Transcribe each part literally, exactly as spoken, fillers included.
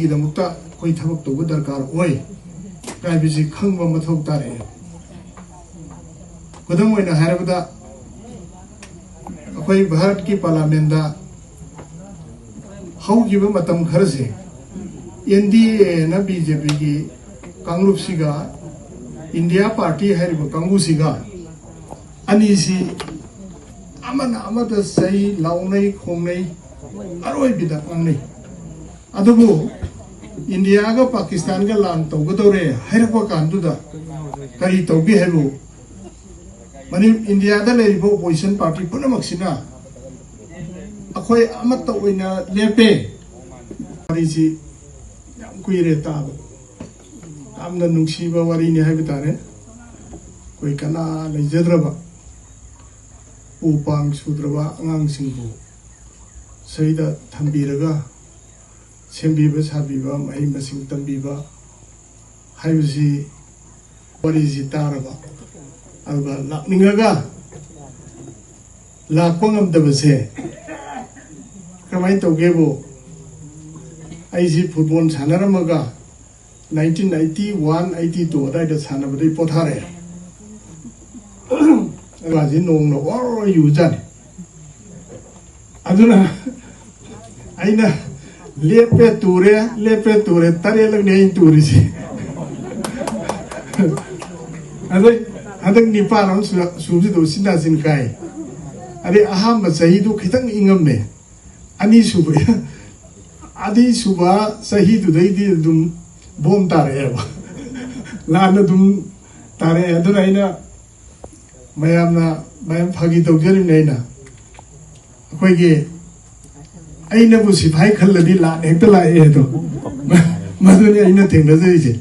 ꯒꯤꯗꯃꯛꯇ ꯑꯩꯈꯣꯏ ꯊꯕꯛ ꯇꯧꯕ ꯗꯔꯀꯥꯔ ꯑꯣꯏ ꯍꯥꯏꯕꯁꯤ ꯈꯪꯕ ꯃꯊꯧ ꯇꯥꯔꯛꯑꯦ꯫ ꯈꯨꯗꯝ ꯑꯣꯏꯅ ꯍꯥꯏꯔꯕꯗ, ꯑꯩꯈꯣꯏ ꯚꯥꯔꯠꯀꯤ ꯄꯥꯔꯂꯥꯃꯦꯟꯗ ꯍꯧꯈꯤꯕ ꯃꯇꯝ ꯈꯔꯁꯦ ꯑꯦꯟ ꯗꯤ ꯑꯦꯅ ꯕꯤ ꯖꯦ ꯄꯤꯒꯤ ꯀꯥꯡꯂꯨꯞꯁꯤꯒ ꯏꯟꯗꯤꯌꯥ ꯄꯥꯔꯇꯤ ꯍꯥꯏꯔꯤꯕ ꯀꯥꯡꯕꯨꯁꯤꯒ ꯑꯅꯤꯁꯤ ꯑꯃꯅ ꯑꯃꯗ ꯆꯩ ꯂꯥꯎꯅꯩ, ꯈꯣꯡꯅꯩ, ꯑꯔꯣꯏꯕꯤꯗ ꯉꯥꯡꯅꯩ꯫ ꯑꯗꯨꯕꯨ ꯏꯟꯗꯤꯌꯥꯒ ꯄꯥꯀꯤꯁꯇꯥꯟꯒ ꯂꯥꯟ ꯇꯧꯒꯗꯧꯔꯦ ꯍꯥꯏꯔꯛꯄ ꯀꯥꯟꯗꯨꯗ ꯀꯔꯤ ꯇꯧꯒꯦ ꯍꯥꯏꯕꯨ, ꯃꯅꯤ-, ꯏꯟꯗꯤꯌꯥꯗ ꯂꯩꯔꯤꯕ ꯑꯣꯄꯣꯖꯤꯁꯟ ꯄꯥꯔꯇꯤ ꯄꯨꯝꯅꯃꯛꯁꯤꯅ ꯑꯩꯈꯣꯏ ꯑꯃꯠꯇ ꯑꯣꯏꯅ ꯂꯦꯞꯄꯦ꯫ ꯋꯥꯔꯤꯁꯤ ꯌꯥꯝ ꯀꯨꯏꯔꯦ ꯇꯥꯕ, ꯌꯥꯝꯅ ꯅꯨꯡꯁꯤꯕ ꯋꯥꯔꯤꯅꯤ ꯍꯥꯏꯕ ꯇꯥꯔꯦ꯫ ꯑꯩꯈꯣꯏ ꯀꯅꯥ ꯂꯩꯖꯗ꯭ꯔꯕ, ꯎ ꯄꯥꯡ ꯁꯨꯗ꯭ꯔꯕ ꯑꯉꯥꯡꯁꯤꯡꯕꯨ ꯁꯤꯗ ꯊꯝꯕꯤꯔꯒ ꯁꯦꯝꯕꯤꯕ ꯁꯥꯕꯤꯕ, ꯃꯍꯩ ꯃꯁꯤꯡ ꯇꯝꯕꯤꯕ ꯍꯥꯏꯕꯁꯤ, ꯋꯥꯔꯤꯁꯤ ꯇꯥꯔꯕ, ꯑꯗꯨꯒ ꯂꯥꯛꯅꯤꯡꯉꯒ ꯂꯥꯛꯄ ꯉꯝꯗꯕꯁꯦ ꯀꯃꯥꯏꯅ ꯇꯧꯒꯦꯕꯨ, ꯑꯩꯁꯤ football ꯁꯥꯟꯅꯔꯝꯃꯒ nineteen eighty one eighty two ꯑꯗꯥꯏꯗ ꯁꯥꯟꯅꯕꯗꯩ ꯄꯣꯊꯥꯔꯛꯑꯦ꯫ ꯑꯗꯨꯒꯁꯤ ꯅꯣꯡꯅ ꯑꯣꯔ ꯌꯨꯖꯥꯠꯅꯤ꯫ ꯑꯗꯨꯅ ꯑꯩꯅ ꯂꯦꯞꯄꯦ ꯇꯨꯔꯦ, ꯂꯦꯞꯄꯦ ꯇꯨꯔꯦ, ꯇꯔꯦꯠꯂꯛꯅꯤ ꯑꯩꯅ ꯇꯨꯔꯤꯁꯦ꯫ ꯑꯗꯩ ꯍꯟꯗꯛ ꯅꯤꯄꯥꯟ ꯑꯃ ꯁꯨ-, ꯁꯨꯕꯁꯤꯗ ꯎꯆꯤꯟ ꯅꯥꯆꯤꯟ ꯀꯥꯏ꯫ ꯑꯗꯩ ꯑꯍꯥꯟꯕ ꯆꯍꯤꯗꯨ ꯈꯤꯇꯪ ꯏꯪꯉꯝꯃꯦ, ꯑꯅꯤꯁꯨꯕ, ꯑꯅꯤꯁꯨꯕ ꯆꯍꯤꯗꯨꯗꯩꯗꯤ ꯑꯗꯨꯝ ꯕꯣꯝ ꯇꯥꯔꯛꯑꯦꯕ꯫ ꯂꯥꯟ ꯑꯗꯨꯝ ꯇꯥꯔꯛꯑꯦ꯫ ꯑꯗꯨꯅ ꯑꯩꯅ ꯃꯌꯥꯝꯅ, ꯃꯌꯥꯝ ꯐꯥꯒꯤ ꯇꯧꯖꯔꯤꯕꯅꯤ ꯑꯩꯅ꯫ ꯑꯩꯈꯣꯏꯒꯤ ꯑꯩꯅꯕꯨ ꯁꯤꯐꯥꯏ ꯈꯜꯂꯗꯤ ꯂꯥꯟ ꯍꯦꯛꯇ ꯂꯥꯛꯑꯦ ꯑꯗꯣ꯫ ꯃꯗꯨꯅꯤ ꯑꯩꯅ ꯊꯦꯡꯅꯖꯔꯤꯁꯦ꯫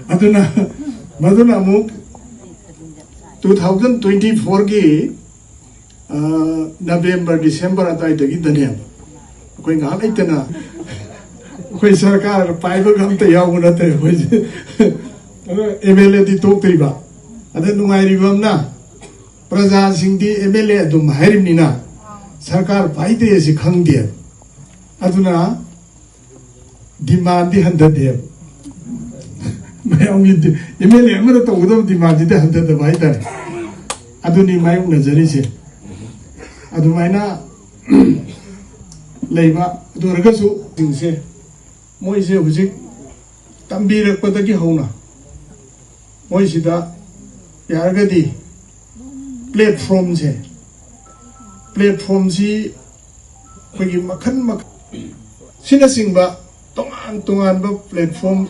ꯑꯗꯨꯅ, ꯃꯗꯨꯅ ꯑꯃꯨꯛ two thousand twenty fourꯒꯤ ꯑ, ꯅꯕꯦꯝꯕꯔ, ꯗꯤꯁꯦꯝꯕꯔ ꯑꯗꯨꯋꯥꯏꯗꯒꯤꯗꯅꯦꯕ꯫ ꯑꯩꯈꯣꯏ ꯉꯥꯏꯍꯥꯛ ꯂꯩꯇꯅ ꯑꯩꯈꯣꯏ ꯁꯔꯀꯥꯔ ꯄꯥꯏꯕꯒ ꯑꯝꯇ ꯌꯥꯎꯕ ꯅꯠꯇꯦ ꯑꯩꯈꯣꯏꯁꯦ꯫ ꯑꯗꯣ ꯑꯦꯝ ꯑꯦꯜ ꯑꯦꯗꯤ ꯇꯣꯛꯇ꯭ꯔꯤꯕ꯫ ꯑꯗ ꯅꯨꯡꯉꯥꯏꯔꯤꯕ ꯑꯃꯅ, ꯄ꯭ꯔꯖꯥꯁꯤꯡꯗꯤ ꯑꯦꯝ ꯑꯦꯜ ꯑꯦ ꯑꯗꯨꯝ ꯍꯥꯏꯔꯤꯕꯅꯤꯅ ꯁꯔꯀꯥꯔ ꯄꯥꯏꯗꯦ ꯑꯁꯤ ꯈꯪꯗꯦ꯫ ꯑꯗꯨꯅ ꯗꯤꯃꯥꯟꯗꯤ ꯍꯟꯊꯗꯦꯕ꯫ ꯃꯌꯥꯝꯒꯤ ꯑꯦꯝ ꯑꯦꯜ ꯑꯦ ꯑꯃꯅ ꯇꯧꯒꯗꯕ ꯗꯤꯃꯥꯟꯁꯤꯗꯤ ꯍꯟꯊꯗꯕ ꯍꯥꯏꯇꯥꯔꯦ꯫ ꯑꯗꯨꯅꯤ ꯃꯥꯌꯣꯛꯅꯖꯔꯤꯁꯦ꯫ ꯑꯗꯨꯃꯥꯏꯅ ꯂꯩꯕ ꯑꯗꯨ ꯑꯣꯏꯔꯒꯁꯨ ꯁꯤꯡꯁꯦ ꯃꯣꯏꯁꯦ ꯍꯧꯖꯤꯛ ꯇꯝꯕꯤꯔꯛꯄꯗꯒꯤ ꯍꯧꯅ ꯃꯣꯏꯁꯤꯗ ꯌꯥꯔꯒꯗꯤ ꯄ꯭ꯂꯦꯠꯐꯣꯝꯁꯦ ꯄ꯭ꯂꯦꯠꯐꯣꯝꯁꯤ ꯑꯩꯈꯣꯏꯒꯤ ꯃꯈꯜ ꯃꯈꯜ ꯁꯤꯅꯆꯤꯡꯕ ꯇꯣꯉꯥꯟ ꯇꯣꯉꯥꯟꯕ ꯄ꯭ꯂꯦꯠꯐꯣꯝ